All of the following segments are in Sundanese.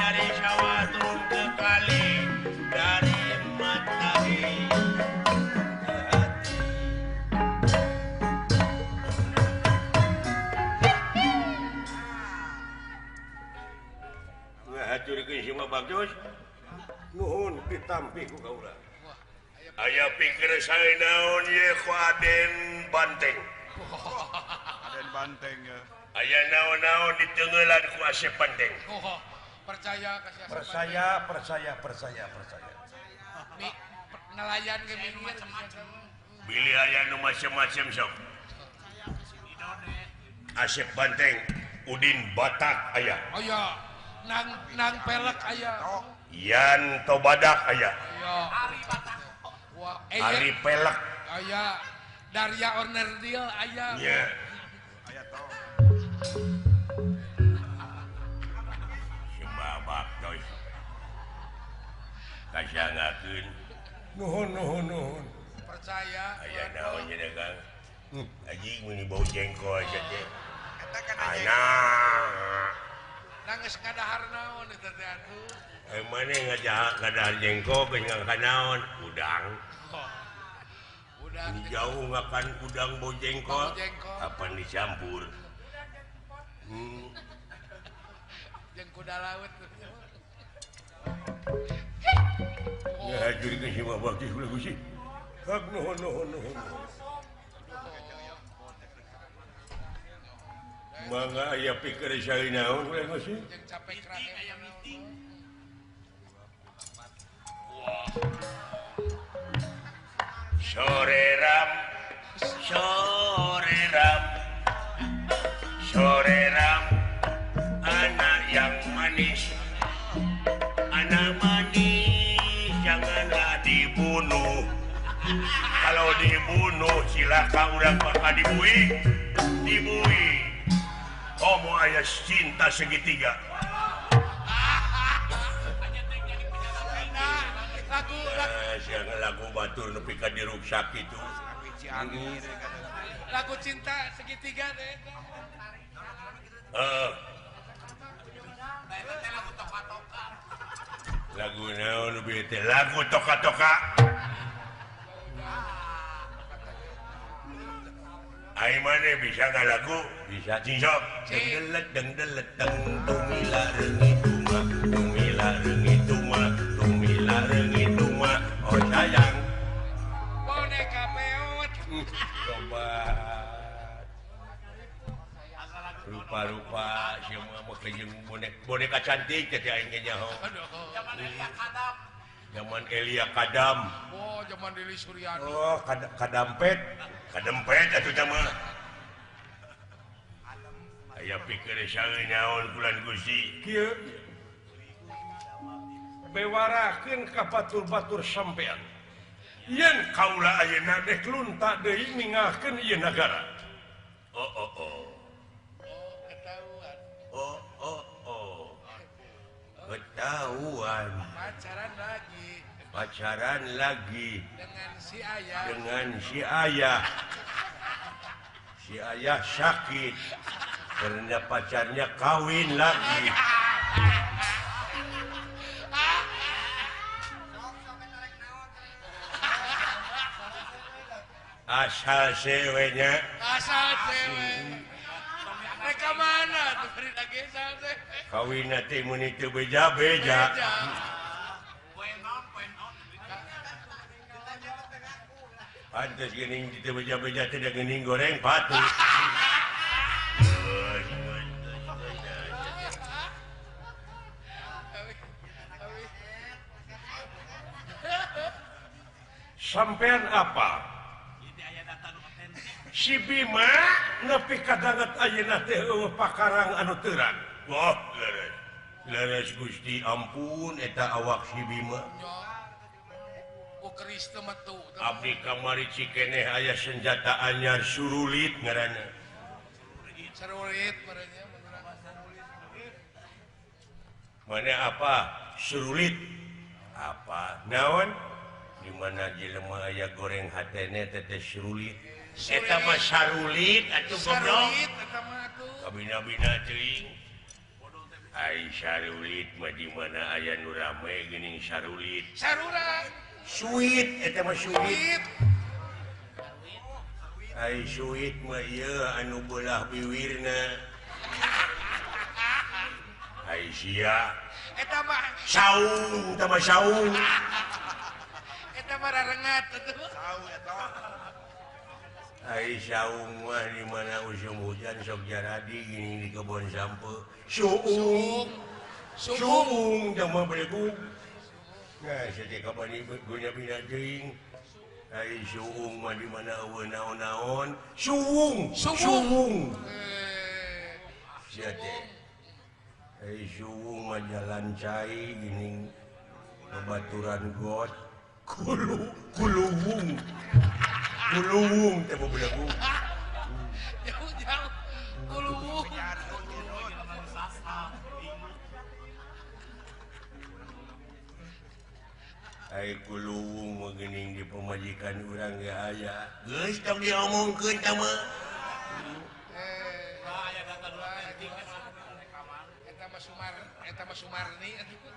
dari sawah turun ke kali dari matahari ke hati. Ngahaturkeun si mah bagus. Nuhun ditampi ku kaula. Aya pikir saya naon ye ku Aden Banteng. Aden Banteng ya. Aya naon-naon ditenggelan ku Asep Banteng. Oh, percaya kasih Asep. Percaya, percaya, percaya, percaya. Nelayan ge macam-macam. Bilih aya nu macam-macam sok. Asep Banteng, Udin Batak aya. Aya. Nang nang pelek aya. Yan Tobadak aya. Aya. Ari Batak. Ari pelek aya. Daria Ornerdil aya. Nya. Aya to. Sebabak toy. Kasangakeun. Nuhun nuhun nuhun. Percaya. Aya naon nya Kang? Anjing meuni bau jengkol sia teh. Eta kan anak. Nangis ngadahar naon eta teh atuh. Eh maneh ngajak ngadahar jengkol geus ngakan naon? Udang. Udang jauh ngakan udang bau jengkol, kapan dicampur? Jeung kuda laut. Ngahajurkeun si babak teh ulah Gusti. Hak nuhun nuhun nuhun. Mangga aya pikir saya naon ulah Gusti? Jeung capek aya meeting. Sore ram, sore ram, sore ram, anak yang manis, anak manis janganlah dibunuh. Kalau dibunuh silahkan urang bakal dibui, dibui. Homo aya cinta segitiga. Lagu batur nepi ka diruksak kitu. Lagu cinta segitiga teh. Heeh. Lagu naon nu teh? Lagu toka-toka. Ai mane bisa ngalagu? Bisa cing sok. Dengdelet dengdelet deng tumila reungit tuma, tumila reungit tuma, tumila reungit tuma. Oh sayang. Boneka peot. Coba. Rupa-rupa semua mah jeung boneka cantik teh aing ge nyaho. Zaman Elia Kadam. Zaman Elia Kadam. Oh, zaman Deli Suryani. Oh, kadampet. Kadempet atuh teh mah. Aya pikir saeun naon kulan Gusti. Kieu bewarakeun ka batur-batur sampean. Yen kaula ayeuna dek lunta deui ninggalkeun ieu nagara. Oh oh oh. Oh, ketahuan. Oh oh oh. Ketahuan. Pacaran lagi. Pacaran lagi. Dengan si ayah. Dengan si ayah. Si ayah sakit karena pacarnya kawin lagi. Asal sewenya. Asal sewe. Mereka mana tuh beri lagi asal sewe. Kawin nanti muni teu beja-beja. Pantes geuning teu beja-beja teh geuning goreng patu. Sampean apa? Si Bima nepi kadanget ayeuna teh eueuh pakarang anu terang. Wah, leres. Leres Gusti ampun eta awak si Bima. Ku keris teu metu. Abdi kamari cikeneh aya senjata anyar surulit ngaranna. Surulit merenya. Mana apa? Surulit. Apa? Naon? Di mana jelema aya goreng hatene teh surulit. Eta mah sarulit atuh goblok. Sarulit eta mah atuh. Kabina-bina teuing. Ai sarulit mah di mana aya nu rame geuning sarulit. Sarurat. Suit eta mah suit. Ai suit mah ieu anu beulah biwirna. Ai sia. Eta mah saung, eta mah saung. Eta mah rarengat atuh. Saung eta. Ai saung mah di mana usum hujan sok jaradi gini di kebon sampe. Suung. Suung teh mah belegug. Nah, saja kapan ieu guna bina teuing. Ai suung mah di mana eueuh naon-naon. Suung, suung. Sia teh. Ai suung mah jalan cai gini babaturan got. Kuluwung. Kuluwung teh belegug. Jauh-jauh kuluwung. Ai kuluwung mah geuning di pamajikan urang ge aya. Geus tong diomongkeun tah mah. Aya data dua eta mah Sumar, eta mah Sumarni atuh.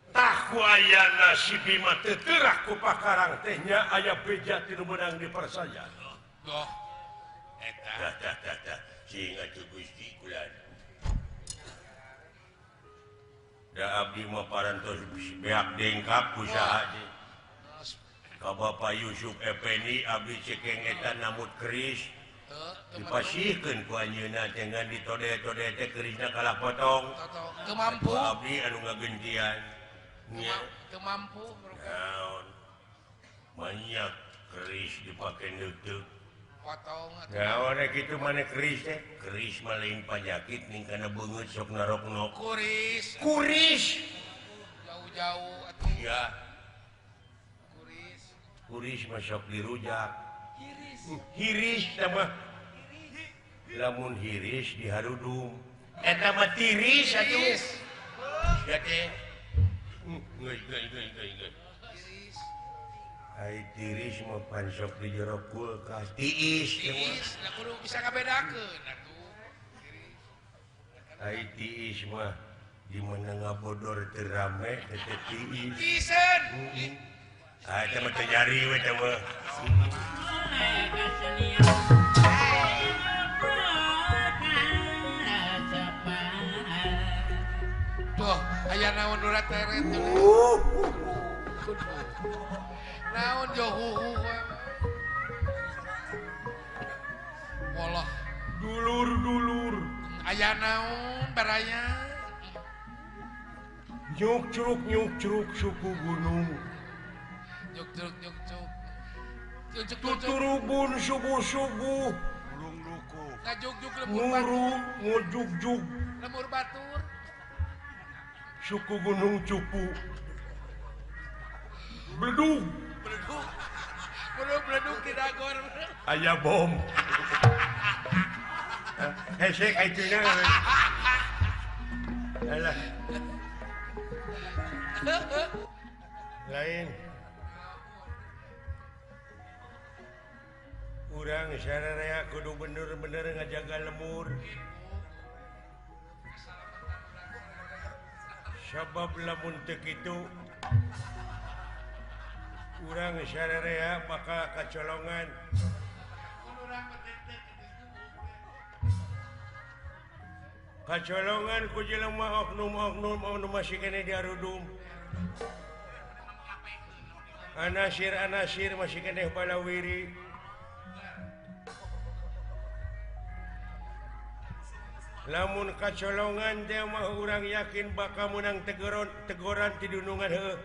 Tah ku ayana si Bima teu teurak ku pakarang teh nya aya beja ti nu meunang dipercaya. Goh. Eta. Tah tah tah. Sing atuh Gusti kula. Da abdi mah parantos beak dengkap ku saha teh. Ka Bapak Yusuf Effendi abdi cekeng eta namut keris. Dipasihkeun ku anjeunna teh ngan ditode-tode teh kerisna kalah potong. Teu mampu. Abdi anu ngagentian. Teu mampu. Naon? Banyak keris dipake neuteuk. Potong atuh. Naon kitu maneh keris teh? Keris mah lain panyakit ning kana beungeut sok naroknok. Kuris. Kuris. Jauh-jauh atuh. Ya. Kuris. Kuris mah sok dirujak. Hiris. Hiris teh mah. Lamun hiris diharudum. Eta mah tiris atuh. Ya teh. Geus geus geus geus. Tiris. Ai tiris mah pan sok di jero kulkas. Tiis. Tiis, da kudu bisa ngabedakeun atuh. Tiris. Ai tiis mah di mana ngabodor teu rame teh tiis. Tiisen. Ah eta mah teu nyari we teh mah. Tuh, aya naon nu teret. Naon johuhu. Walah, dulur-dulur. Aya naon baraya? Nyuk-curuk nyuk-curuk suku gunung. Nyuk-curuk nyuk-curuk. Tuturubun subuh-subuh. Burung luku. Ngajugjug lemur batur. Ngujugjug. Lemur batur. Suku gunung cupu. Beledug. Beledug. Kudu beledug di dagor. Aya bom. Hese kaituna. Alah. Lain. Urang sararea kudu bener-bener ngajaga lemur. Sabab lamun teu kitu urang sararea bakal kacolongan. Kacolongan ku jelema oknum-oknum anu masih keneh diarudum. Anasir-anasir masih keneh balawiri. Lamun kacolongan teh mah urang yakin bakal menang teguran ti dunungan heuh.